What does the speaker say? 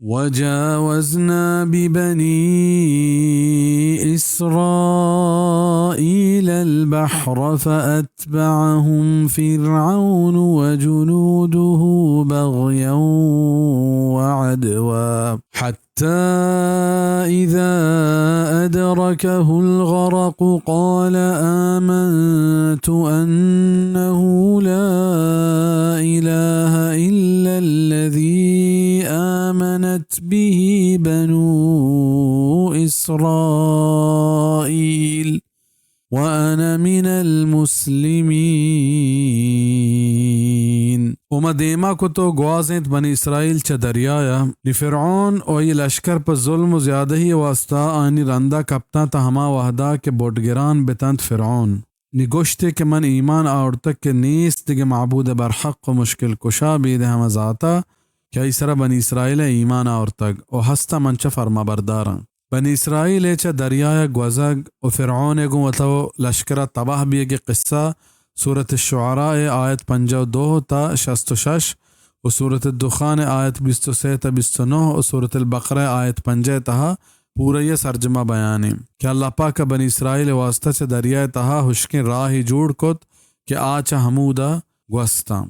وجاوزنا ببني إسرائيل البحر فأتبعهم فرعون وجنوده بغيا وعدوا حتى إذا أدركه الغرق قال آمنت أنه لا إله إلا الذي آمنت به بنو إسرائيل وأنا من المسلمين. و ما دیما کت و گوازینت بنی اسرائیل چہ دریایا۔ نی فرعون و آئی لشکر پہ ظلم و زیادہی واسطہ آنی رندا کپتاں تا ہما وہدا کہ بڈگران بتنت فرعون۔ نی گوشتے کہ من ایمان آورتگ کہ نیست دگہ معبود برحق و مشکل کشا بید ہما ذاتا کہ آئی سرا بنی اسرائیل ایمان آورتگ و ہستاں من چہ فرما برداراں۔ بنی اسرائیل ء چہ دریایا گوزگ و فرعون ء گوں وتا و لشکرا تباہ بیگ ء قصہ سورت الشعراء ء آیت پنجاہ و دو تا شست و شش و سورت الدخان ء آیت بیست و سے تا بیست و نہ و سورت البقرہ ء آیت پنجاہ ء تہا پورئی ء سرجما بیان انت کہ اللہ پاک ء بنی اسرائیل ء واسطہ چہ دریائے تہا ہشکیں راہے جوڑ کت کہ آ چہ ہمودا گوستاں۔